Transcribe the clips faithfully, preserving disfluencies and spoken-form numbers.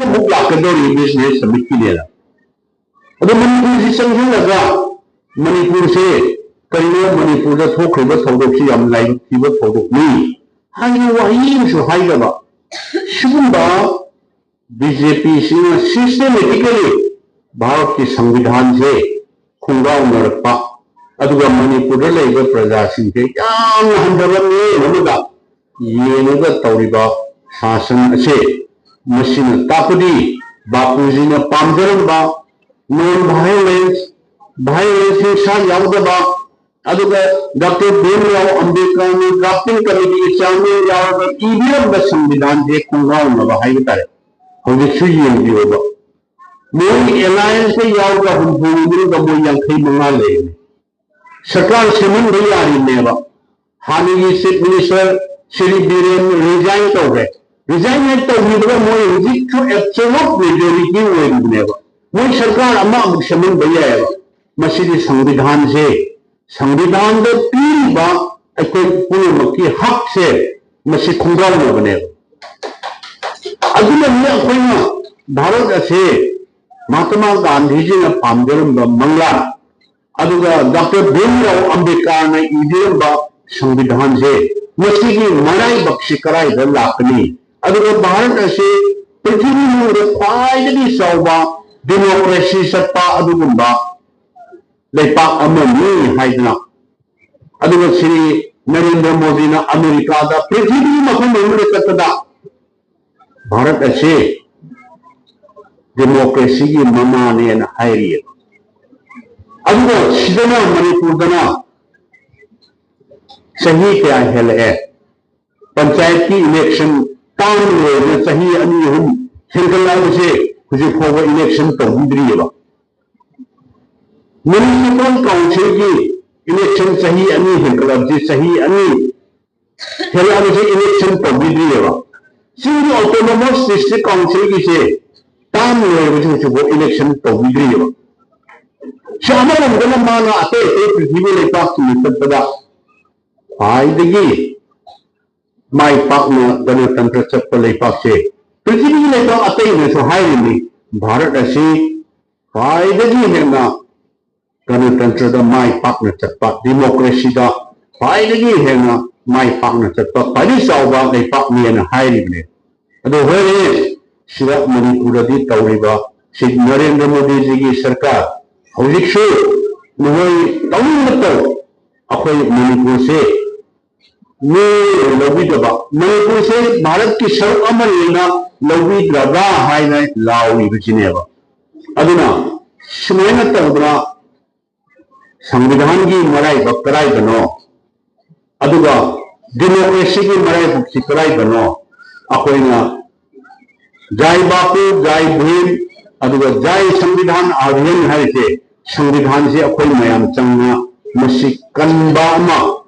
ꯑꯃꯨꯛ ꯂꯥꯛꯀꯗꯧꯔꯤ ꯕꯤꯖꯤꯅꯦꯁ ꯁꯃꯤꯠꯀꯤꯅꯦꯅ꯫ ꯑꯗꯣ ꯃꯅꯤꯄꯨꯔꯁꯤ ꯆꯪꯁꯤꯜꯂꯒ ꯃꯅꯤꯄꯨꯔꯁꯦ ꯀꯔꯤꯅꯣ, ꯃꯅꯤꯄꯨꯔꯗ ꯊꯣꯛꯈ꯭ꯔꯤꯕ ꯊꯧꯗꯣꯛꯁꯤ ꯌꯥꯝ ꯂꯥꯏꯕꯛ ꯊꯤꯕ ꯊꯧꯗꯣꯛꯅꯤ ꯍꯥꯏꯅ ꯋꯥꯍꯩ ꯑꯃꯁꯨ ꯍꯥꯏꯗꯕ ꯁꯤꯒꯨꯝꯕ ꯕꯤ ꯖꯦ ꯄꯤꯁꯤꯅ systematically ꯚꯥꯔꯠꯀꯤ ꯁꯪꯕꯤꯙꯥꯟꯁꯦ ꯈꯣꯡꯒꯥꯎꯅꯔꯛꯄ, ꯑꯗꯨꯒ ꯃꯅꯤꯄꯨꯔꯗ ꯂꯩꯔꯤꯕ ꯄ꯭ꯔꯖꯥꯁꯤꯡꯁꯦ ꯌꯥꯝꯅ ꯍꯟꯊꯕ ꯃꯤꯠꯌꯦꯡ ꯑꯃꯗ ꯌꯦꯡꯉꯒ ꯇꯧꯔꯤꯕ ꯁꯥꯁꯟ ꯑꯁꯦ, ꯃꯁꯤꯅ ꯇꯥꯛꯄꯗꯤ ꯕꯥꯄꯨꯖꯤꯅ ꯄꯥꯝꯖꯔꯝꯕ non violence, violence ꯍꯤꯡꯁꯥ ꯌꯥꯎꯗꯕ, ꯑꯗꯨꯒ ꯗꯥꯛꯇꯔ ꯚꯤꯝꯔꯥꯎ ꯑꯝꯕꯦꯗꯀꯔꯅ drafting committeeꯒꯤ chairman ꯌꯥꯎꯔꯒ ꯏꯕꯤꯔꯝꯕ ꯁꯪꯕꯤꯙꯥꯟꯁꯦ ꯈꯣꯡꯒꯥꯎꯅꯕ ꯍꯥꯏꯕ ꯇꯥꯔꯦ꯫ ꯍꯧꯖꯤꯛꯁꯨ ꯌꯦꯡꯕꯤꯌꯣꯕ, ꯃꯣꯏ allianceꯇ ꯌꯥꯎꯔꯒ ꯍꯨꯝꯐꯨꯒꯤ ꯃꯅꯨꯡꯗ ꯃꯣꯏ ꯌꯥꯡꯈꯩ ꯃꯉꯥ ꯂꯩꯔꯤꯅꯦ꯫ ꯁꯔꯀꯥꯔ ꯁꯦꯝꯍꯟꯕ ꯌꯥꯔꯤꯕꯅꯦꯕ꯫ ꯍꯥꯟꯅꯒꯤ chief minister Shri Biren resign ꯇꯧꯈ꯭ꯔꯦ꯫ Resign ꯍꯦꯛ ꯇꯧꯈꯤꯕꯒ ꯃꯣꯏ ꯍꯧꯖꯤꯛꯁꯨ absolute majority ꯑꯣꯏꯔꯤꯕꯅꯦꯕ꯫ ꯃꯣꯏ ꯁꯔꯀꯥꯔ ꯑꯃ ꯑꯃꯨꯛ ꯁꯦꯝꯍꯟꯕ ꯌꯥꯏꯑꯕ꯫ ꯃꯁꯤꯗꯤ ꯁꯪꯕꯤꯙꯥꯟꯁꯦ, ꯁꯪꯕꯤꯙꯥꯟꯗ ꯄꯤꯔꯤꯕ ꯑꯩꯈꯣꯏ ꯄꯨꯝꯅꯃꯛꯀꯤ ꯍꯛꯁꯦ, ꯃꯁꯤ ꯈꯣꯡꯒꯥꯎꯅꯕꯅꯦꯕ꯫ ꯑꯗꯨꯅꯅꯤ ꯑꯩꯈꯣꯏꯅ ꯚꯥꯔꯠ ꯑꯁꯦ ꯃꯍꯥꯇꯃꯥ ꯒꯥꯟꯙꯤꯖꯤꯅ ꯄꯥꯝꯖꯔꯝꯕ ꯃꯪꯂꯥꯟ, ꯑꯗꯨꯒ ꯗꯥꯛꯇꯔ ꯚꯤꯝꯔꯥꯎ ꯑꯝꯕꯦꯗꯀꯔꯅ ꯏꯕꯤꯔꯝꯕ ꯁꯪꯕꯤꯙꯥꯟꯁꯦ, ꯃꯁꯤꯒꯤ ꯃꯔꯥꯏꯕꯛꯁꯤ ꯀꯗꯥꯏꯗ ꯂꯥꯛꯀꯅꯤ? ꯑꯗꯨꯒ ꯚꯥꯔꯠ ꯑꯁꯤ ꯄ꯭ꯔꯤꯊꯤꯕꯤ ꯃꯅꯨꯡꯗ ꯈ꯭ꯋꯥꯏꯗꯒꯤ ꯆꯥꯎꯕ democracy ꯆꯠꯄ ꯑꯗꯨꯒꯨꯝꯕ ꯂꯩꯄꯥꯛ ꯑꯃꯅꯤ ꯍꯥꯏꯗꯅ, ꯑꯗꯨꯒ ꯁ꯭ꯔꯤ ꯅꯔꯦꯟꯗ꯭ꯔ ꯃꯣꯗꯤꯅ ꯑꯃꯦꯔꯤꯀꯥꯗ ꯄ꯭ꯔꯤꯊꯤꯕꯤ ꯃꯐꯝ ꯑꯃꯗ ꯆꯠꯄꯗ ꯚꯥꯔꯠ ꯑꯁꯤ democracyꯒꯤ ꯃꯃꯥꯅꯦꯅ ꯍꯥꯏꯔꯤꯑꯕ꯫ ꯑꯗꯨꯒ ꯁꯤꯗꯅ, ꯃꯅꯤꯄꯨꯔꯗꯅ ꯆꯍꯤ ꯀꯌꯥ ꯍꯦꯜꯂꯛꯑꯦ, ꯄꯟꯆꯥꯌꯠꯀꯤ election term ꯂꯣꯏꯔꯒ ꯆꯍꯤ ꯑꯅꯤ ꯑꯍꯨꯝ ꯍꯦꯟꯒꯠꯂꯛꯑꯕꯁꯦ ꯍꯧꯖꯤꯛ ꯐꯥꯎꯕ election ꯇꯧꯕꯤꯗ꯭ꯔꯤꯑꯕ꯫ Municipal councilꯒꯤ election ꯆꯍꯤ ꯑꯅꯤ ꯍꯦꯟꯒꯠꯂꯕꯁꯤ ꯆꯍꯤ ꯑꯅꯤ ꯍꯦꯜꯂꯛꯑꯕꯁꯦ election ꯇꯧꯕꯤꯗ꯭ꯔꯤꯑꯕ꯫ ꯆꯤꯡꯒꯤ autonomous district councilꯒꯤꯁꯦ term ꯂꯣꯏꯔꯕꯁꯦ ꯍꯧꯖꯤꯛꯐꯥꯎ election ꯇꯧꯕꯤꯗ꯭ꯔꯤꯑꯕ꯫ ꯁꯤ ꯑꯃꯔꯣꯝꯗꯅ ꯃꯥꯅ ꯑꯇꯩ ꯑꯇꯩ ꯄ꯭ꯔꯤꯊꯤꯕꯤ ꯂꯩꯄꯥꯛꯁꯤꯡꯗ ꯆꯠꯄꯗ ꯈ꯭ꯋꯥꯏꯗꯒꯤ ꯃꯥꯏ ꯄꯥꯛꯅ ꯒꯅꯇꯟꯇ꯭ꯔ ꯆꯠꯄ ꯂꯩꯄꯥꯛꯁꯦ ꯄ꯭ꯔꯤꯊꯤꯕꯤꯒꯤ ꯂꯩꯕꯥꯛ ꯑꯇꯩꯅꯁꯨ ꯍꯥꯏꯔꯤꯅꯤ, ꯚꯥꯔꯠ ꯑꯁꯤ ꯈ꯭ꯋꯥꯏꯗꯒꯤ ꯍꯦꯟꯅ ꯒꯅꯇꯟꯇ꯭ꯔꯗ ꯃꯥꯏ ꯄꯥꯛꯅ ꯆꯠꯄ, ꯗꯤꯃꯣꯀ꯭ꯔꯦꯁꯤꯗ ꯈ꯭ꯋꯥꯏꯗꯒꯤ ꯍꯦꯟꯅ ꯃꯥꯏ ꯄꯥꯛꯅ ꯆꯠꯄ, ꯈ꯭ꯋꯥꯏꯗꯒꯤ ꯆꯥꯎꯕ ꯂꯩꯄꯥꯛꯅꯦꯅ ꯍꯥꯏꯔꯤꯕꯅꯦ꯫ ꯑꯗꯣ ꯍꯣꯏꯅꯦ, ꯁꯤꯗ ꯃꯅꯤꯄꯨꯔꯗꯗꯤ ꯇꯧꯔꯤꯕ ꯁꯤ ꯅꯔꯦꯟꯗ꯭ꯔ ꯃꯣꯗꯤꯖꯤꯒꯤ ꯁꯔꯀꯥꯔ ꯍꯧꯖꯤꯛꯁꯨ ꯅꯈꯣꯏ ꯇꯧꯅꯤꯡꯕ ꯇꯧ, ꯑꯩꯈꯣꯏ ꯃꯅꯤꯄꯨꯔꯁꯦ ꯃꯤ ꯂꯧꯕꯤꯗꯕ, ꯃꯅꯤꯄꯨꯔꯁꯦ ꯚꯥꯔꯠꯀꯤ ꯁꯔꯨꯛ ꯑꯃꯅꯤꯅ ꯂꯧꯕꯤꯗ꯭ꯔꯕ꯭ꯔꯥ ꯍꯥꯏꯅ ꯂꯥꯎꯔꯤꯕꯁꯤꯅꯦꯕ꯫ ꯑꯗꯨꯅ ꯁꯨꯃꯥꯏꯅ ꯇꯧꯗꯅ ꯁꯪꯕꯤꯙꯥꯟꯒꯤ ꯃꯔꯥꯏꯕꯛ ꯀꯗꯥꯏꯗꯅꯣ, ꯑꯗꯨꯒ ꯗꯤꯃꯣꯀ꯭ꯔꯦꯁꯤꯒꯤ ꯃꯔꯥꯏꯕꯛꯁꯤ ꯀꯗꯥꯏꯗꯅꯣ? ꯑꯩꯈꯣꯏꯅ ꯖꯥꯏ ꯕꯥꯄꯨ, ꯖꯥꯏ ꯚꯤꯝ, ꯑꯗꯨꯒ ꯖꯥꯏ ꯁꯪꯕꯤꯙꯥꯟ ꯑꯚꯤꯌꯥꯟ ꯍꯥꯏꯔꯤꯁꯦ, ꯁꯪꯕꯤꯙꯥꯟꯁꯤ ꯑꯩꯈꯣꯏ ꯃꯌꯥꯝ ꯆꯪꯅ ꯃꯁꯤ ꯀꯟꯕ ꯑꯃ,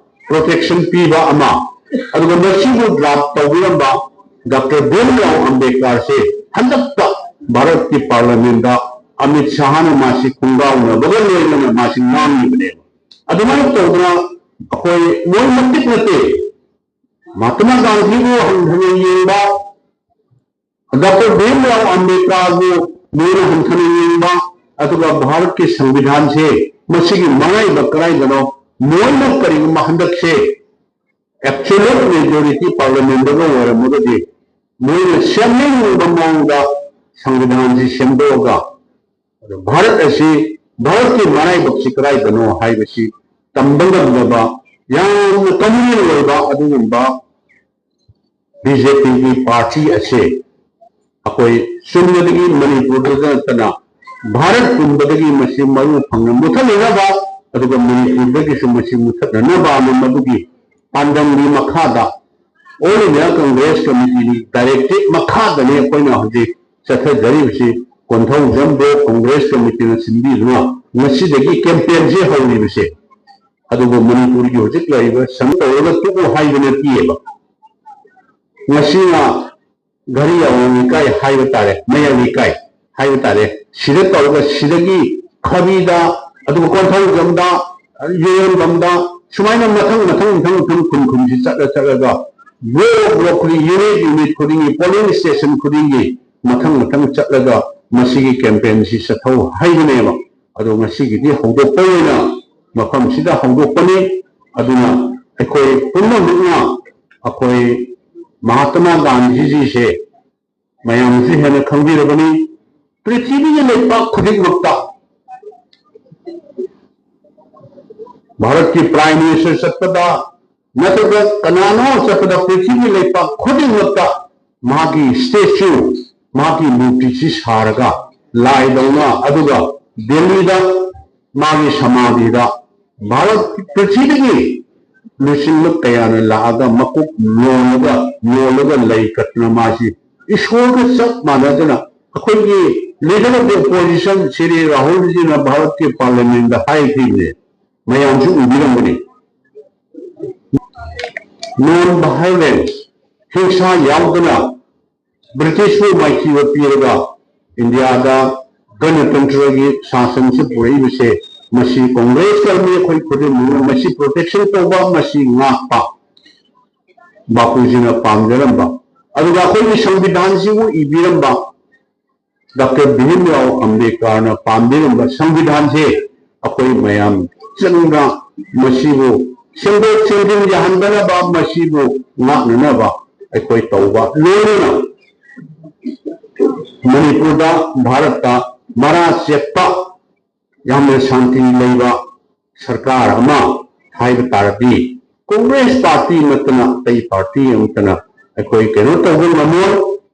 ꯄ꯭ꯔꯣꯇꯦꯛꯁꯟ ꯄꯤꯕ ꯑꯃ, ꯑꯗꯨꯒ ꯃꯁꯤꯕꯨ ꯗ꯭ꯔꯥꯐ ꯇꯧꯕꯤꯔꯝꯕ ꯗꯣꯛꯇꯔ ꯚꯤꯝꯔꯥꯎ ꯑꯝꯕꯦꯗꯀꯔꯁꯦ ꯍꯟꯗꯛꯇ ꯚꯥꯔꯠꯀꯤ ꯄꯥꯔꯂꯤꯌꯥꯃꯦꯟꯗ ꯑꯃꯤꯠ ꯁꯥꯍꯅ ꯃꯥꯁꯤ ꯈꯣꯡꯒꯥꯎꯅꯕꯒ ꯂꯣꯏꯅꯅ ꯃꯥꯁꯤ ꯉꯥꯡꯂꯤꯕꯅꯦꯕ꯫ ꯑꯗꯨꯃꯥꯏꯅ ꯇꯧꯗꯅ ꯑꯩꯈꯣꯏ ꯃꯣꯏ ꯃꯇꯤꯛ ꯅꯠꯇꯦ, ꯃꯍꯥꯇꯃꯥ ꯒꯥꯟꯙꯤꯕꯨ ꯍꯟꯊꯅ ꯌꯦꯡꯕ, ꯗꯣꯛꯇꯔ ꯚꯤꯝꯔꯥꯎ ꯑꯝꯕꯦꯗꯀꯔꯕꯨ ꯃꯣꯏꯅ ꯍꯟꯊꯅ ꯌꯦꯡꯕ, ꯑꯗꯨꯒ ꯚꯥꯔꯠꯀꯤ ꯁꯪꯕꯤꯙꯥꯟꯁꯦ ꯃꯁꯤꯒꯤ ꯃꯔꯥꯏꯕꯛ ꯀꯗꯥꯏꯗꯅꯣ? ꯃꯣꯏꯅ ꯀꯔꯤꯒꯨꯝꯕ ꯍꯟꯗꯛꯁꯦ ꯑꯦꯕꯁꯣꯂꯨꯠ ꯃꯦꯖꯣꯔꯤꯇꯤ ꯄꯥꯔꯂꯤꯌꯥꯃꯦꯟꯗꯒ ꯑꯣꯏꯔꯝꯃꯒꯗꯤ ꯃꯣꯏꯅ ꯁꯦꯝꯅꯤꯡꯕ ꯃꯑꯣꯡꯗ ꯁꯪꯕꯤꯙꯥꯟꯁꯤ ꯁꯦꯝꯗꯣꯛꯑꯒ, ꯑꯗꯣ ꯚꯥꯔꯠ ꯑꯁꯤ, ꯚꯥꯔꯠꯀꯤ ꯃꯔꯥꯏꯕꯛꯁꯤ ꯀꯗꯥꯏꯗꯅꯣ ꯍꯥꯏꯕꯁꯤ ꯇꯝꯕ ꯉꯝꯗꯕ ꯌꯥꯝꯅ ꯀꯃꯟ ꯑꯣꯏꯕ ꯑꯗꯨꯒꯨꯝꯕ ꯕꯤ ꯖꯦ ꯄꯤꯒꯤ ꯄꯥꯔꯇꯤ ꯑꯁꯤ ꯑꯩꯈꯣꯏ ꯆꯨꯝꯅꯗꯒꯤ ꯃꯅꯤꯄꯨꯔꯗ ꯅꯠꯇꯅ ꯚꯥꯔꯠ ꯄꯨꯝꯕꯗꯒꯤ ꯃꯁꯤ ꯃꯔꯨ ꯐꯪꯅ ꯃꯨꯊꯠꯅꯅꯕ, ꯑꯗꯨꯒ ꯃꯅꯤꯄꯨꯔꯗꯒꯤꯁꯨ ꯃꯁꯤ ꯃꯨꯊꯠꯅꯅꯕ ꯑꯃ ꯃꯗꯨꯒꯤ ꯄꯥꯟꯗꯝꯒꯤ ꯃꯈꯥꯗ ꯑꯣꯜ ꯏꯟꯗꯤꯌꯥ ꯀꯪꯒ꯭ꯔꯦꯁ ꯀꯃꯤꯇꯤꯒꯤ ꯗꯥꯏꯔꯦꯛꯇꯤꯚ ꯃꯈꯥꯗꯅꯤ ꯑꯩꯈꯣꯏꯅ ꯍꯧꯖꯤꯛ ꯆꯠꯊꯖꯔꯤꯕꯁꯤ꯫ ꯀꯣꯟꯊꯧꯖꯝ ꯕ꯭ꯂꯣꯛ ꯀꯪꯒ꯭ꯔꯦꯁ ꯀꯃꯤꯇꯤꯅ ꯁꯤꯟꯕꯤꯗꯨꯅ ꯉꯁꯤꯗꯒꯤ ꯀꯦꯝꯄꯦꯟꯁꯤ ꯍꯧꯔꯤꯕꯁꯦ꯫ ꯑꯗꯨꯕꯨ ꯃꯅꯤꯄꯨꯔꯒꯤ ꯍꯧꯖꯤꯛ ꯂꯩꯔꯤꯕ ꯁꯪ ꯇꯧꯔꯒ ꯇꯣꯛꯎ ꯍꯥꯏꯕ ꯅꯠꯇꯦꯕ꯫ ꯉꯁꯤꯅ ꯘꯔꯤ ꯑꯋꯥꯡ ꯂꯩꯀꯥꯏ ꯍꯥꯏꯕ ꯇꯥꯔꯦ, ꯃꯌꯥꯏ ꯂꯩꯀꯥꯏ ꯍꯥꯏꯕ ꯇꯥꯔꯦ, ꯁꯤꯗ ꯇꯧꯔꯒ ꯁꯤꯗꯒꯤ ꯈꯕꯤꯗ, ꯑꯗꯨꯒ ꯀꯣꯟꯊꯧꯖꯝꯗ, ꯌꯦꯡꯉꯝꯕꯝꯗ, ꯁꯨꯃꯥꯏꯅ ꯃꯊꯪ ꯃꯊꯪ ꯃꯊꯪ ꯃꯊꯪ ꯈꯨꯟ ꯈꯨꯟꯁꯤ ꯆꯠꯂ ꯆꯠꯂꯒ ꯕ꯭ꯂꯣꯛ ꯕ꯭ꯂꯣꯛ ꯈꯨꯗꯤꯡ, ꯌꯨꯅꯤꯠ ꯌꯨꯅꯤꯠ ꯈꯨꯗꯤꯡꯒꯤ, ꯄꯣꯂꯤꯡ ꯁ꯭ꯇꯦꯁꯟ ꯈꯨꯗꯤꯡꯒꯤ ꯃꯊꯪ ꯃꯊꯪ ꯆꯠꯂꯒ ꯃꯁꯤꯒꯤ ꯀꯦꯝꯄꯦꯟꯁꯤ ꯆꯠꯊꯧ ꯍꯥꯏꯕꯅꯦꯕ꯫ ꯑꯗꯣ ꯉꯁꯤꯒꯤꯗꯤ ꯍꯧꯗꯣꯛꯄ ꯑꯣꯏꯅ ꯃꯐꯝꯁꯤꯗ ꯍꯧꯗꯣꯛꯄꯅꯤ꯫ ꯑꯗꯨꯅ ꯑꯩꯈꯣꯏ ꯄꯨꯝꯅꯃꯛꯅ ꯑꯩꯈꯣꯏ ꯃꯍꯥꯇꯃꯥ ꯒꯥꯟꯙꯤꯖꯤꯁꯦ ꯃꯌꯥꯝꯁꯨ ꯍꯦꯟꯅ ꯈꯪꯕꯤꯔꯕꯅꯤ꯫ ꯄ꯭ꯔꯤꯊꯤꯕꯤꯒꯤ ꯂꯩꯄꯥꯛ ꯈꯨꯗꯤꯡꯃꯛꯇ ꯚꯥꯔꯠꯀꯤ ꯄ꯭ꯔꯥꯏꯝ ꯃꯤꯅꯤꯁꯇꯔ ꯆꯠꯄꯗ ꯅꯠꯇ꯭ꯔꯒ ꯀꯅꯥꯅꯣ ꯆꯠꯄꯗ ꯄ꯭ꯔꯤꯊꯤꯕꯤ ꯂꯩꯄꯥꯛ ꯈꯨꯗꯤꯡꯃꯛꯇ ꯃꯥꯒꯤ ꯁ꯭ꯇꯦꯆꯨ, ꯃꯥꯒꯤ ꯃꯨꯔꯇꯤꯁꯤ ꯁꯥꯔꯒ ꯂꯥꯏꯗꯧꯅ, ꯑꯗꯨꯒ ꯗꯦꯜꯂꯤꯗ ꯃꯥꯒꯤ ꯁꯃꯥꯙꯤꯗ ꯚꯥꯔꯠ ꯄ꯭ꯔꯤꯊꯤꯕꯤꯒꯤ ꯂꯨꯆꯤꯡꯕ ꯀꯌꯥꯅ ꯂꯥꯛꯑꯒ ꯃꯀꯣꯛ ꯅꯣꯜꯂꯒ, ꯅꯣꯜꯂꯒ ꯂꯩ ꯀꯠꯇꯅ ꯃꯥꯁꯤ ꯏꯁꯣꯔꯒ ꯆꯞ ꯃꯥꯟꯅꯗꯅ ꯑꯩꯈꯣꯏꯒꯤ leader of the opposition Shri ꯔꯥꯍꯨꯜꯖꯤꯅ ꯚꯥꯔꯠꯀꯤ ꯄꯥꯔꯂꯤꯌꯥꯃꯦꯟꯗ ꯍꯥꯏꯈꯤꯕꯅꯦ, ꯃꯌꯥꯝꯁꯨ ꯎꯕꯤꯔꯝꯒꯅꯤ꯫ Non violence, ꯍꯤꯡꯁꯥ ꯌꯥꯎꯗꯅ ꯕ꯭ꯔꯤꯇꯤꯁꯄꯨ ꯃꯥꯏꯊꯤꯕ ꯄꯤꯔꯒ ꯏꯟꯗꯤꯌꯥꯗ ꯒꯅꯇꯟꯇ꯭ꯔꯒꯤ ꯁꯥꯁꯟꯁꯤ ꯄꯨꯔꯛꯏꯕꯁꯦ, ꯃꯁꯤ ꯀꯣꯡꯒ꯭ꯔꯦꯁꯀ ꯃꯤ ꯑꯩꯈꯣꯏ ꯈꯨꯗꯤꯡꯃꯛꯅ ꯃꯁꯤ protection ꯇꯧꯕ, ꯃꯁꯤ ꯉꯥꯛꯄ ꯕꯥꯄꯨꯖꯤꯅ ꯄꯥꯝꯖꯔꯝꯕ, ꯑꯗꯨꯒ ꯑꯩꯈꯣꯏꯒꯤ ꯁꯪꯕꯤꯙꯥꯟꯁꯤꯕꯨ ꯏꯕꯤꯔꯝꯕ ꯗꯥꯛꯇꯔ ꯚꯤꯝꯔꯥꯎ ꯑꯝꯕꯦꯗꯀꯔꯅ ꯄꯥꯝꯕꯤꯔꯝꯕ ꯁꯪꯕꯤꯙꯥꯟꯁꯦ ꯑꯩꯈꯣꯏ ꯃꯌꯥꯝ ꯆꯪꯅ ꯃꯁꯤꯕꯨ ꯁꯦꯝꯗꯣꯛ ꯁꯦꯝꯖꯤꯟ ꯌꯥꯍꯟꯗꯅꯕ, ꯃꯁꯤꯕꯨ ꯉꯥꯛꯅꯅꯕ ꯑꯩꯈꯣꯏ ꯇꯧꯕ, ꯂꯣꯏꯅꯅ ꯃꯅꯤꯄꯨꯔꯗ, ꯚꯥꯔꯠꯇ ꯃꯔꯥ ꯆꯦꯠꯄ, ꯌꯥꯝꯅ ꯁꯥꯟꯇꯤ ꯂꯩꯕ ꯁꯔꯀꯥꯔ ꯑꯃ ꯍꯥꯏꯕ ꯇꯥꯔꯗꯤ ꯀꯣꯡꯒ꯭ꯔꯦꯁ ꯄꯥꯔꯇꯤ ꯅꯠꯇꯅ ꯑꯇꯩ ꯄꯥꯔꯇꯤ ꯑꯃꯠꯇꯅ ꯑꯩꯈꯣꯏ ꯀꯩꯅꯣ ꯇꯧꯕ ꯉꯝꯃꯣꯏ꯫